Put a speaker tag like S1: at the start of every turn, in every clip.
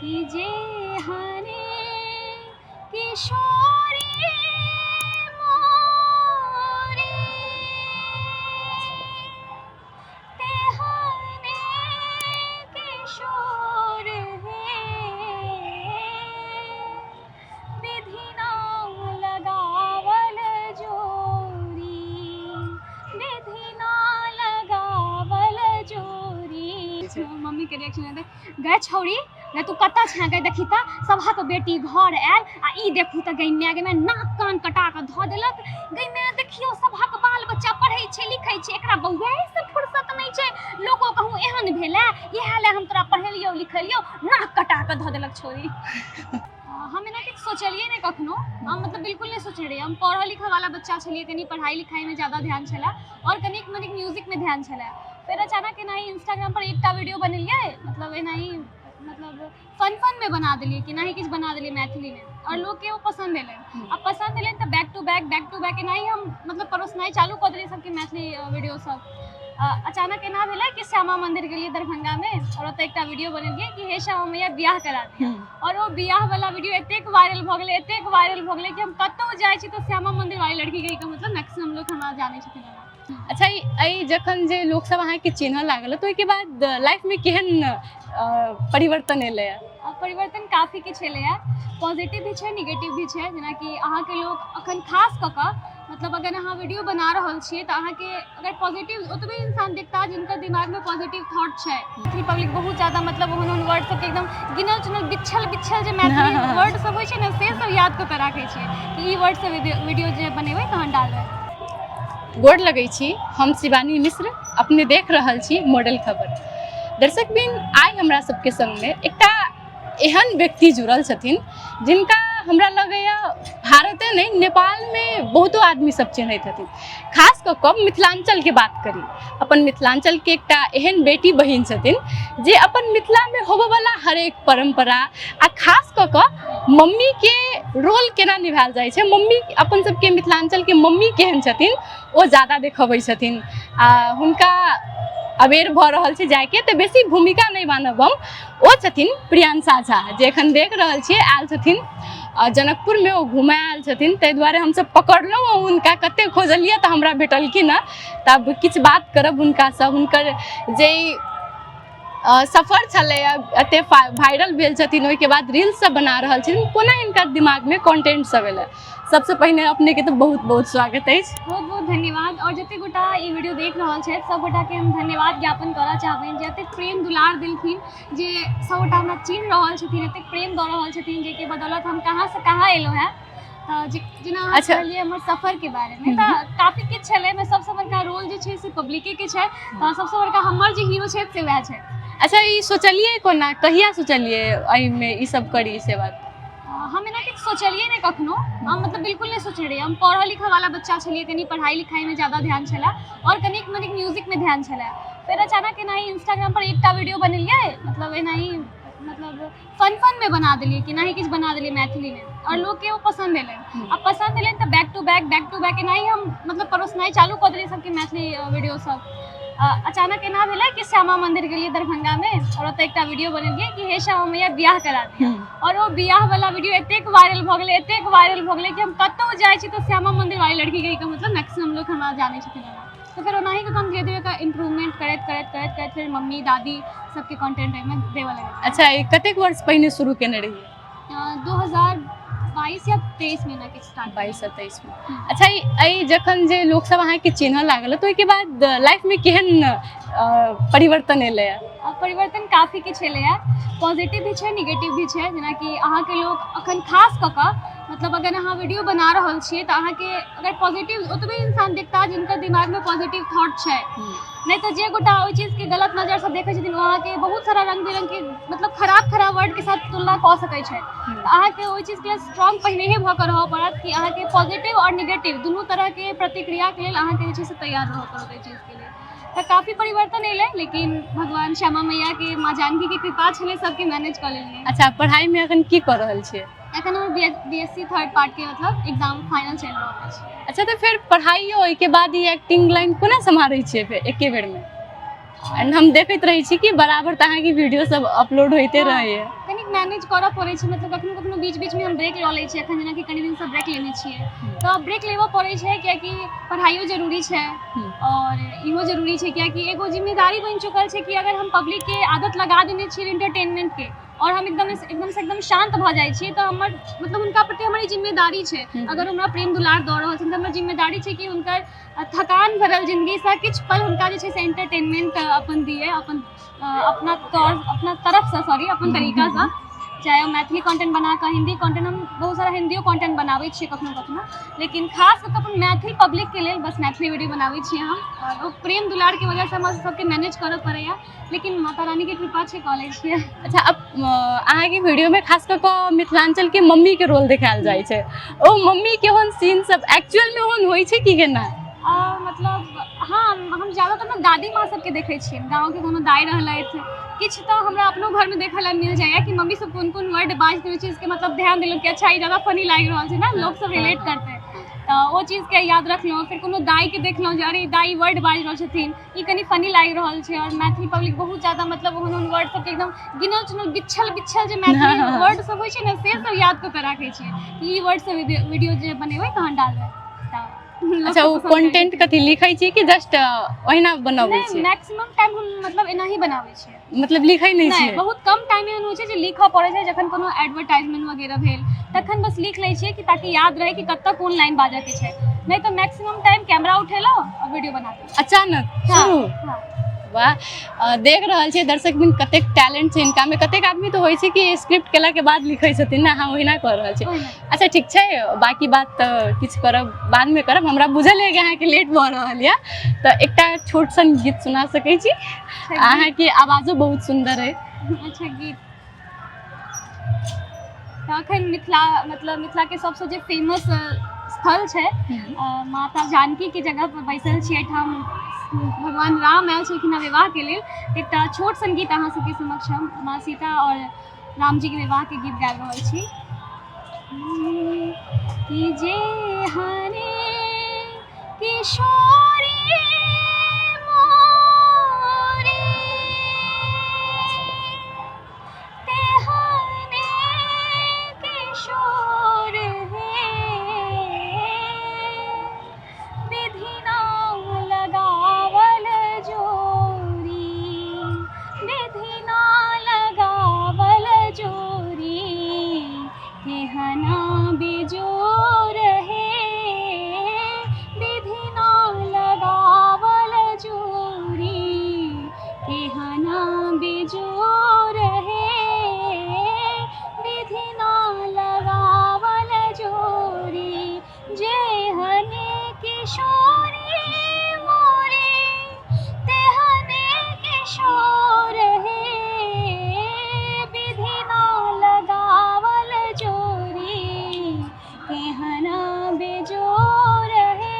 S1: कि जे हरे किशोरी मोरी तेहने किशोर हे विधि ना लगावल जोरी विधि ना लगावल जोरी। मम्मी के रिएक्शन हेतै, गै छौड़ी गै, तू कतऽ छें गै? देखी तऽ सभक बेटी घर आयल आ ई देखू तऽ गै माय, गै माय, नाक कान कटा कऽ धऽ देलक। गै माय, देखियौ सभक बाल बच्चा पढ़ै छै लिखै छै, एकरा बौआए से फुर्सत नहि छै। लोको कहूँ एहन भेलै? इएह लए हम तोरा पढ़ेलियौ लिखेलियौ, नाक कटा कऽ धऽ देलक छौड़ी। हम एना किछु सोचलियै नहि कखनो, हम मतलब बिल्कुल नहि सोचने रहियै। हम पढ़ऽ लिखऽ वाला बच्चा छलियै, कनि पढ़ाइ लिखाइमे ज्यादा ध्यान छलै आओर कनिक मनिक म्यूजिकमे ध्यान छलै। फेर अचानक एनाही इंस्टाग्राम पर एकटा वीडियो बनेलियै, मतलब एनाही, मतलब फन फनमे बना देलियै कि एनाही किछु बना देलियै मैथिलीमे आओर लोकके ओ पसन्द एलै। आ पसन्द एलै तऽ back to back, back to back एनाही हम मतलब परोसनाइ चालू कऽ देलियै सबके मैथिली वीडियो सब। अचानक एना भेलै कि श्यामा मंदिर गेलियै दरभंगामे आओर ओतऽ एकटा वीडियो बनेलियै कि हे श्यामा मैया बियाह करा दिअ, आओर ओ बियाह वाला वीडियो एतेक वायरल भऽ गेलै, एतेक वायरल भऽ गेलै कि हम कतहु जाइ छी तऽ श्यामा मंदिर वाली लड़की कहि कऽ मतलब मैक्सिमम लोक हमरा जानै छथिन ओना।
S2: अच्छा, एहि जखन जे लोकसभ अहाँके चिन्हऽ लागल तऽ ओहिके बाद लाइफमे केहन परिवर्तन एलैए?
S1: परिवर्तन काफी किछु एलैए, पॉजिटिव भी छै, निगेटिव भी छै। जेनाकि अहाँके लोक अखन खास कऽ कऽ मतलब अगर अहाँ वीडियो बना रहल छियै तऽ अहाँके अगर पॉजिटिव ओतबे इंसान देखता जिनकर दिमागमे पॉजिटिव थॉट छै। मैथिली पब्लिक बहुत ज्यादा मतलब ओहन ओहन वर्ड सबके एकदम गिनल चुनल बिछल बिछल जे मैथिली वर्ड सब होइ छै ने, से सब याद कऽ कऽ राखै छै कि ई वर्ड सब वीडियो जे बनेबै तहन डालबै।
S2: गोर लगै छी, हम शिवानी मिश्र, अपने देख रहल छी मॉडल खबर। दर्शक बिन, आइ हमरा सबके संगमे एकटा एहन व्यक्ति जुड़ल छथिन जिनका हमरा लगैए भारते नहि नेपालमे बहुतो आदमी सब चिन्हैत हथिन। खास कऽ कऽ मिथिलाञ्चलके बात करी, अपन मिथिलाञ्चलके एकटा एहन बेटी बहिन छथिन जे अपन मिथिलामे होबयवला हरेक परम्परा आ खास कऽ कऽ मम्मीके रोल केना निभायल जाइ छै, मम्मी अपन सबके मिथिलाञ्चलके मम्मी केहन छथिन ओ ज्यादा देखबै छथिन। आ हुनका अबेर भऽ रहल छै जाइके तऽ बेसी भूमिका नहि मानब हम। ओ छथिन प्रियांशा झा, जे एखन देख रहल छियै आयल छथिन जनकपुरमे, ओ घुमय आयल छथिन, ताहि दुआरे हमसब पकड़लहुँ हुनका। कते खोजलियै तऽ हमरा भेटलखिन हँ, तब किछु बात करब हुनकासँ। हुनकर जे सफर छलैए, एते वायरल भेल छथिन, ओहिके बाद रील्स सब बना रहल छथिन, कोना हिनकर दिमागमे कंटेंट सब एलै। सबसँ पहिने अपनेके तऽ बहुत बहुत स्वागत अछि।
S1: बहुत बहुत धन्यवाद। आओर जते गोटा ई वीडियो देख रहल छथि सब गोटाके हम धन्यवाद ज्ञापन करऽ चाहबनि जे एतेक प्रेम दुलार देलखिन, जे सब गोटा हमरा चिन्ह रहल छथिन, एतेक प्रेम दऽ रहल छथिन, जाहिके बदौलत हम कहाँसँ कहाँ एलहुँ हेँ। तऽ जेना अहाँ कहलियै हमर सफरके बारेमे तऽ काफी किछु छलै। एहिमे सबसँ बड़का रोल जे छै से पब्लिकेके छै, तऽ सबसँ बड़का हमर जे हीरो छथि से वएह छथि।
S2: अच्छा, ई सोचलियै कोना, कहिया सोचलियै एहिमे ई सब करी से बात?
S1: हम एना किछु सोचलियै नहि कखनो, हम मतलब बिल्कुल नहि सोचने रहियै। हम पढ़ऽ लिखऽ वाला बच्चा छलियै, कनि पढ़ाइ लिखाइमे ज्यादा ध्यान छलै आओर कनिक मनिक म्यूजिकमे ध्यान छलै। फेर अचानक एनाही इंस्टाग्राम पर एकटा वीडियो बनेलियै, मतलब एनाही, मतलब फन फनमे बना देलियै कि एनाही किछु बना देलियै मैथिलीमे आओर लोकके ओ पसन्द एलै। आ पसन्द एलै तऽ back to back, back to back एनाही हम मतलब परोसनाइ चालू कऽ देलियै सबके मैथिली वीडियो सब। अचानक एना भेलै कि श्यामा मंदिर गेलियै दरभंगामे आओर ओतऽ एकटा वीडियो बनेलियै कि हे श्यामा मैया बियाह करा दिअ, आओर ओ बियाह वाला वीडियो एतेक वायरल भऽ गेलै, एतेक वायरल भऽ गेलै कि हम कतहु जाइ छी तऽ श्यामा मंदिर वाली लड़की कहि कऽ मतलब मैक्सिमम लोक हमरा जानै छथिन ओना। तऽ फेर ओनाही कऽ हम धीरे धीरे कऽ इम्प्रूवमेंट करैत करैत करैत करैत फेर मम्मी दादी सबके कंटेंट ओहिमे देबऽ लगलियै।
S2: अच्छा, ई कतेक वर्ष पहिने शुरू केने रहियै?
S1: 2022 या 23 में एना किछु स्टार्ट।
S2: 22 या 23 में। अच्छा, एहि जखन जे लोकसब अहाँके चिन्हऽ लागल तऽ ओहिके बाद लाइफमे केहन परिवर्तन एलैए?
S1: परिवर्तन काफी किछु एलैए, पॉजिटिव भी छै, निगेटिव भी छै। जेनाकि अहाँके लोक अखन खास कऽ कऽ मतलब अगर अहाँ वीडियो बना रहल छियै तऽ अहाँके अगर पॉजिटिव ओतबे इंसान देखता जिनकर दिमागमे पॉजिटिव थॉट छै, नहि तऽ जे गोटा ओहि चीजके गलत नजरसँ देखै छथिन ओ अहाँके बहुत सारा रङ्ग बिरङ्गके मतलब खराब खराब वर्डके साथ तुलना कऽ सकै छै। तऽ अहाँके ओहि चीजके लेल स्ट्रॉन्ग पहिनेहे भऽ कऽ रहऽ पड़त कि अहाँके पॉजिटिव आओर निगेटिव दुनू तरहके प्रतिक्रियाके लेल अहाँके जे छै से तैयार रहऽ पड़त एहि चीजके लेल। तऽ काफी परिवर्तन एलै, लेकिन भगवान श्यामा मैयाके, माँ जानकीके कृपा छलै, सबके मैनेज कऽ लेलियै।
S2: अच्छा, पढ़ाइमे एखन की कऽ रहल छियै?
S1: एखन हमर बी एस सी थर्ड पार्टके मतलब एग्जाम फाइनल चलि रहल अछि।
S2: अच्छा, तऽ फेर पढ़ाइयो ओहिके बाद ई एक्टिंग लाइन कोना सम्हारै छियै फेर एके बेरमे? एंड हम देखैत रहै छी कि बराबर तऽ अहाँके वीडियो सब अपलोड होइते रहैए।
S1: कनिक मैनेज करऽ पड़ै छै। मतलब कखनो कखनो बीच बीचमे हम ब्रेक लऽ लै छियै। एखन जेनाकि कनि दिनसँ ब्रेक लेने छियै, तऽ ब्रेक लेबऽ पड़ै छै, कियाकि पढ़ाइयो जरूरी छै आओर इहो जरूरी छै, कियाकि एगो जिम्मेदारी बनि चुकल छै कि अगर हम पब्लिकके आदत लगा देने छियै एंटरटेनमेंटके आओर हम एकदम एकदम से एकदम शांत भऽ जाइ छियै, तऽ हमर मतलब हुनका प्रति हमर ई जिम्मेदारी छै। अगर हमरा प्रेम दुलार दऽ रहल छथिन, तऽ हमर जिम्मेदारी छै कि हुनकर थकान भरल जिंदगीसँ किछु पल हुनका जे छै से एंटरटेनमेंट अपन दिए, अपन अपना तौर, अपना तरफसँ, सॉरी, अपन तरीकासँ, चाहे ओ मैथिली कंटेंट बना कऽ, हिंदी कंटेंट। हम बहुत सारा हिंदियो कंटेंट बनाबै छियै कखनो कखनो, लेकिन खास कऽ कऽ अपन मैथिली पब्लिकके लेल बस मैथिली वीडियो बनाबै छियै हम। आओर ओ प्रेम दुलारके वजहसँ हमरा सबके मैनेज करऽ पड़ैया, लेकिन माता रानीके कृपा छै, कऽ लै छियै।
S2: अच्छा, अब अहाँके वीडियोमे खास कऽ कऽ मिथिलाञ्चलके मम्मीके रोल देखायल जाइ छै। ओ मम्मी के ओहन सीन सब एक्चुअलमे ओहन होइ छै कि केना?
S1: मतलब हँ, हम ज्यादातर ने दादी माँ सबके देखै छियनि। गाँवके कोनो दाइ रहलथि किछु, तऽ हमरा अपनो घरमे देखऽ लए मिल जाइए कि मम्मी सब कोन कोन वर्ड बाजि, ओहि चीजके मतलब ध्यान देलहुँ कि अच्छा, ई ज्यादा फनी लागि रहल छै ने, लोक सब रिलेट करतै, तऽ ओ चीजके याद रखलहुँ। फेर कोनो दाइके देखलहुँ जे अरे, दाइ वर्ड बाजि रहल छथिन, ई कनि फनी लागि रहल छै। आओर मैथिली पब्लिक बहुत ज्यादा मतलब ओहन ओहन वर्ड सबके एकदम गिनल चुनल, बिछल बिछल जे मैथिली वर्ड सब होइ छै ने, से सब याद कऽ के राखै छियै कि ई वर्ड सब वीडियो जे बनेबै तहन डालबै, तऽ लोक
S2: अच्छा,
S1: सब
S2: ओ
S1: पसन्द करै
S2: कंटेंट
S1: छथिन।
S2: कथी लिखै छियै कि जस्ट ओहिना बनबै
S1: नहि,
S2: छियै?
S1: मैक्सिमम टाइम हम मतलब एनाही बनाबै छियै।
S2: मतलब लिखै नहि
S1: नहि,
S2: छियै?
S1: बहुत कम टाइम एहन होइ छै जे लिखऽ पड़ै छै। जखन कोनो एडवर्टाइजमेंट वगैरह भेल, तखन बस लिख लै छियै कि ताकि याद रहै कि कतऽ कोन लाइन बाजऽ के छै। नहि तऽ मैक्सिमम टाइम कैमरा उठेलहुँ आओर वीडियो बना देलहुँ।
S2: अचानक शुरू?
S1: हाँ।
S2: वाह! देख रहल छियै दर्शक बिन, कतेक टैलेंट छै हिनकामे। कतेक आदमी तऽ होइ छै कि स्क्रिप्ट केलाके बाद लिखै छथिन ने, अहाँ ओहिना कऽ रहल छी।
S1: ओहिना।
S2: अच्छा, ठीक छै, बाकी बात तऽ किछु करब, बादमे करब। हमरा बुझल यऽ कि अहाँके लेट भऽ रहल यऽ, तऽ एकटा छोट सन गीत सुना सकै छी? अहाँके आवाजो बहुत सुन्दर अइ।
S1: अच्छा, गीत तऽ अखन मिथिला, मतलब मिथिलाके सबसँ जे फेमस स्थल छै, माता जानकीके जगह पर बैसल छी। एहिठाम भगवान राम आयल छलखिन हँ विवाहके लेल। एकटा छोट सन गीत अहाँ सबके समक्ष हम माँ सीता आओर रामजीके विवाहके गीत गाबि रहल छी कि जे हरे किशोरी मोरे, तेहने किशोर हे, विधि ना लगावल जोरी, विधि ना लगावल जोरी, केहना बेजोर हे, विधि ना लगावल जोरी, केहना बेजोर हे, विधि ना लगावल जोरी, जेहने किशोरी मोरे, तेहने किशोर हे, विधि ना लगावल जोरी, केहना बेजोर हे,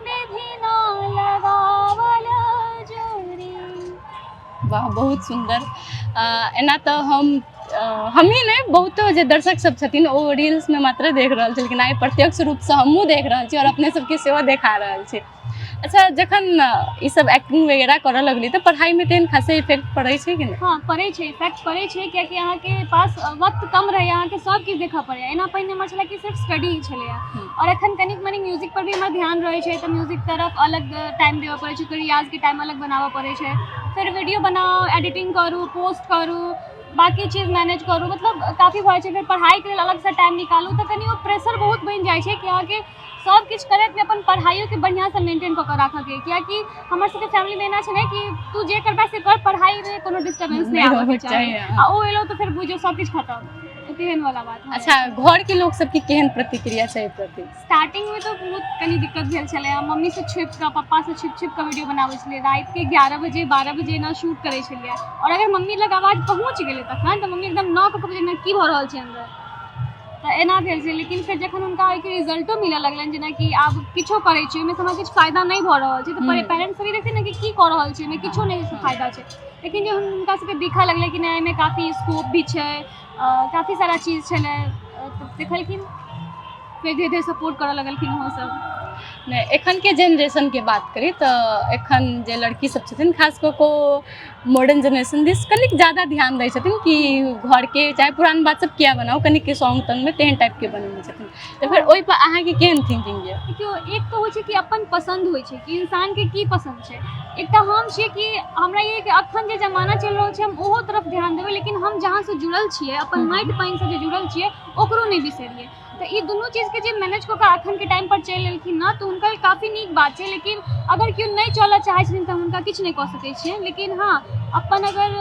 S1: विधि ना लगावल जोरी।
S2: वाह, बहुत सुन्दर। एना तऽ हम हमही नहि, बहुतो जे दर्शक सब छथिन ओ रील्समे मात्र देख रहल छै, लेकिन आइ प्रत्यक्ष रूपसँ हमहूँ देख रहल छी आओर अपने सबके सेहो देखा रहल छी। अच्छा, जखन ई सब एक्टिंग वगैरह करऽ लगली, तऽ पढ़ाइमे तेहन खासे इफेक्ट पड़ै छै कि नहि?
S1: हँ, पड़ै छै, इफेक्ट पड़ै छै, कियाकि अहाँके पास वक्त कम रहैए, अहाँके सब किछु देखऽ पड़ैए। एना पहिने हमर छलै कि सिर्फ स्टडी छलैए आओर एखन कनिक मनी म्यूजिक पर भी हमर ध्यान रहै छै, तऽ म्यूजिक तरफ अलग टाइम देबऽ पड़ै छै, ओकर रियाजके टाइम अलग बनाबऽ पड़ै छै। फेर वीडियो बनाउ, एडिटिंग करू, पोस्ट करू, बाकी चीज मैनेज करू, मतलब काफी भऽ जाइ छै। फेर पढ़ाइके लेल अलगसँ टाइम निकालू, तऽ कनि ओ प्रेशर बहुत बनि जाइ छै कि अहाँके सब किछु करैत अपन पढ़ाइयोके बढ़िआँसँ मेंटेन कऽ कऽ राखऽके, कियाकि हमर सबके फैमिलीमे एना छै ने कि तू जे करबे से कर, पढ़ाइमे कोनो डिस्टर्बेंस नहि
S2: नहि
S1: आबऽके
S2: होबऽके
S1: चाही।
S2: चाही।
S1: आ ओ एलो तऽ फेर बुझियौ सब किछु खतम, तेहन वाला बात भऽ जाइ।
S2: अच्छा, घरके लोक सबके केहन प्रतिक्रिया छै एहि प्रति?
S1: स्टार्टिंगमे तऽ बहुत कनि दिक्कत भेल छलै। हम मम्मीसँ छुपि कऽ, पप्पासँ छुपि छुपि कऽ वीडियो बनाबै छलियै। रातिके 11 बजे, 12 बजे एना शूट करै छलियै आओर अगर मम्मी लग आवाज पहुँच गेलै तखन तऽ मम्मी एकदम नॉक कऽ कऽ, की भऽ रहल छै अन्दर? तऽ एना भेल छै। लेकिन फेर जखन हुनका ओहिके रिजल्टो मिलऽ लगलनि, जेनाकि आब किछो करै छी, ओहिमे हमरा किछु फायदा नहि भऽ रहल छै, तऽ पेरेंट्स सब ई देखथिन ने कि की कऽ रहल छै, ओहिमे किछो नहि फायदा छै। लेकिन जे हुनका सबके दिखऽ लगलै कि नहि, एहिमे काफी स्कोप भी छै, काफी सारा चीज छलै, तऽ देखलखिन, फेर धीरे धीरे सपोर्ट करऽ लगलखिन ओहो सब।
S2: नहि, एखनके जेनरेशनके बात करी तऽ एखन जे लड़की सब छथिन, खास कऽ कऽ मॉडर्न जेनरेशन दिस कनिक ज्यादा ध्यान दै छथिन कि घरके चाहे पुरान बात सब किया बनाउ, कनिक सॉन्ग तॉन्गमे तेहन टाइपके बनेने छथिन, तऽ फेर ओहिपर अहाँके केहन थिंकिंग यऽ?
S1: देखियौ, एक तऽ होइ छै कि अपन पसन्द होइ छै कि इंसानके की पसन्द छै। एकटा हम छियै कि हमरा ई कि अखन जे जमाना चलि रहल छै, हम ओहो तरफ ध्यान देबै, लेकिन हम जहाँसँ जुड़ल छियै, अपन माटि पानिसँ जे जुड़ल छियै, ओकरो नहि बिसरियै। तऽ ई दुनू चीजके जे मैनेज कऽ कऽ अखनके टाइमपर चलि एलखिन ने, तऽ हुनकर काफी नीक बात छै। लेकिन अगर केओ नहि चलऽ चाहै छथिन तऽ हुनका किछु नहि कऽ सकै छियै। लेकिन हँ, अपन अगर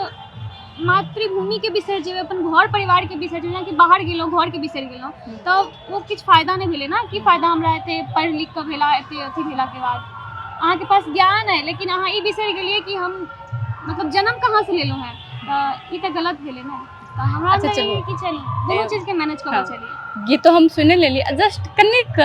S1: मातृभूमिके बिसरि जेबै, अपन घर परिवारके बिसरि जेबै, जेनाकि बाहर गेलहुँ, घरके बिसरि गेलहुँ, तऽ ओ किछु फायदा नहि भेलै ने। की फायदा हमरा एते पढ़ि लिख कऽ भेला, एते अथी भेलाके बाद? अहाँके पास ज्ञान अइ, लेकिन अहाँ ई बिसरि गेलियै कि हम मतलब जन्म कहाँसँ लेलहुँ हेँ, तऽ ई तऽ गलत भेलै ने। तऽ हमरा
S2: अच्छा,
S1: अंदर
S2: चलू।
S1: ई कि चलू, दुनू चीजके मैनेज कऽ के चली।
S2: गीतो हम सुनि लेली, जस्ट कनिक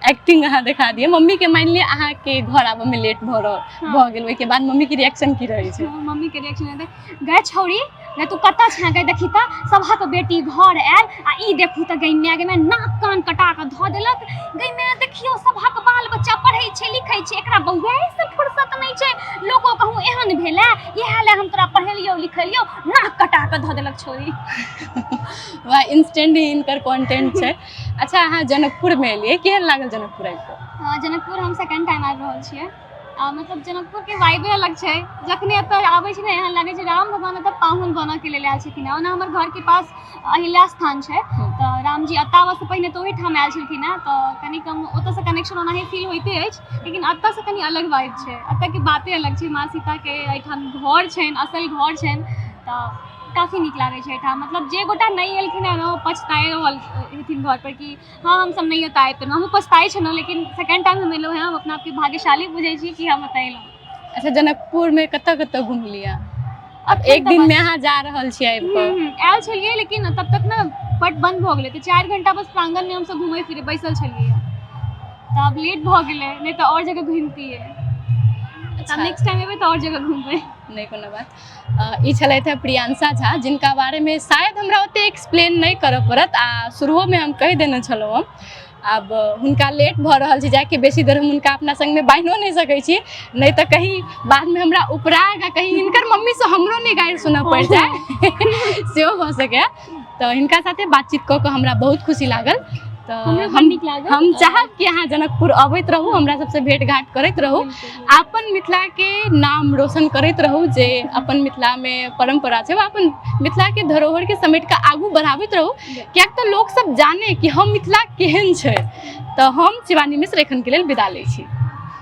S2: एक्टिंग अहाँ देखा दिअ। मम्मीके मानि लिअ अहाँके घर आबऽमे लेट भऽ रहल भऽ गेल, ओहिके बाद मम्मीके रिएक्शन की रहै छै?
S1: मम्मीके रिएक्शन हेतै, गै छौड़ी गै, तू कतऽ छेँ गै? देखी तऽ, सभक बेटी घर आयल आ ई देखू तऽ, गै माय, गै माय, नाक कान कटा कऽ धऽ देलक। गै माय, देखियौ, सभक बाल बच्चा पढ़ै छै लिखै छै, एकरा बौआए से फुर्सत नहि छै। लोको कहूँ एहन भेलै? इएह लए हम तोरा पढ़ेलियौ लिखेलियौ? नाक कटा कऽ धऽ देलक छौड़ी।
S2: वाह, इंस्टेंट ही हिनकर कंटेंट छै। अच्छा, अहाँ जनकपुरमे एलियै, केहन लागल जनकपुर आबि कऽ?
S1: जनकपुर हम सेकंड टाइम आबि रहल छियै। मतलब जनकपुरके वाइबे अलग छै। जखने एतऽ आबै छै ने, एहन लागै छै राम भगवान एतऽ पाहुन बनऽके लेल आयल छथिन। ओना हमर घरके पास अहिल्या स्थान छै, तऽ रामजी एतऽ आबऽसँ पहिने तऽ ओहिठाम आयल छलखिन हेँ, तऽ कनि कम ओतऽसँ कनेक्शन ओनाही फील होइते अछि, लेकिन एतऽसँ कनि अलग वाइब छै। एतऽके बाते अलग छै। माँ सीताके एहिठाम घर छनि, असल घर छनि, तऽ काफी नीक लागै छै एहिठाम। मतलब जे गोटा नहि एलखिन हेँ ने, ओ पछताए रहल हेथिन घरपर कि हँ, हमसब नहि एतऽ आबि पेलहुँ। हमहूँ पछताइ छलहुँ, लेकिन सेकेंड टाइम हम एलहुँ हेँ, हम अपना आपके भाग्यशाली बुझै छी कि हम एतऽ एलहुँ।
S2: अच्छा, जनकपुरमे कतऽ कतऽ घुमलियै? आब एक
S1: तऽ
S2: दिनमे अहाँ जा रहल छियै आबि कऽ।
S1: आयल छलियै, लेकिन तब तक ने पट बंद भऽ गेलै, तऽ 4 घंटा बस प्रांगणमे हमसब घुमै फिरै बैसल छलियै। तऽ आब लेट भऽ गेलै, नहि तऽ आओर जगह घुमतियै। तऽ नेक्स्ट टाइम एबै तऽ आओर जगह घुमबै।
S2: नहि कोनो बात। ई छलथि हेँ प्रियांशा झा, जिनका बारेमे शायद हमरा ओतेक एक्सप्लेन नहि करऽ पड़त आ शुरुओमे हम कहि देने छलहुँ। हम आब हुनका लेट भऽ रहल छै जाइके, बेसी देर हम हुनका अपना सङ्गमे बान्हिओ नहि सकै छी, नहि तऽ कहीं बादमे हमरा उपराग आ कहीं हिनकर मम्मीसँ हमरो नहि गारि सुनऽ पड़ि जाय, सेहो भऽ सकैए। तऽ हिनका साथे बातचीत कऽ कऽ हमरा बहुत खुशी लागल। तऽ
S1: हमरो बड़
S2: हम
S1: नीक लागल।
S2: हम चाहब कि अहाँ जनकपुर अबैत रहू, हमरा सबसँ भेंट घाट करैत रहू, अपन मिथिलाके नाम रोशन करैत रहू, जे अपन मिथिलामे परम्परा छै, ओ अपन मिथिलाके धरोहरके समेट कऽ आगू बढ़ाबैत रहू, किएक तऽ लोकसब जाने कि हम मिथिला केहन छै। तऽ हम शिवानी मिश्र एखनके लेल विदा लै छी।